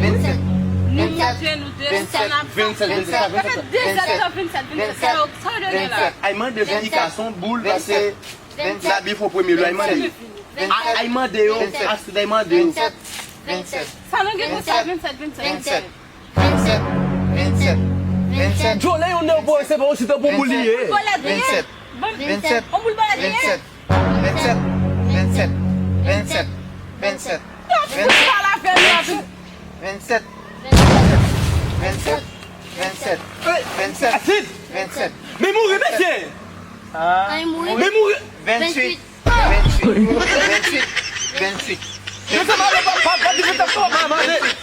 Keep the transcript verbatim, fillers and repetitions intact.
vennsèt, vennsèt, vennsèt, vennsèt, vennsèt, vennsèt, vennsèt, vennsèt. Ay mande Pika se yon boul paske Labib fè premye lwa, ay mande. Ay mande yo, Astrid, ay mande yo. Sa nou gen konsa, vennsèt, vennsèt. Vennsèt, vennsèt, vennsèt, vennsèt. Djole yon nèg pou se pa osi tan pou boul li ye. Vennsèt, vennsèt, vennsèt, vennsèt, vennsèt, vennsèt, vennsèt, vennsèt, vennsèt, vennsèt, vennsèt, vennsèt, vennsèt, vennsèt, vennsèt. Men mouri mesye. Men mouri. Venntwit, venntwit, venntwit, venntwit. Mesye, mande pa pa pa di venntwit.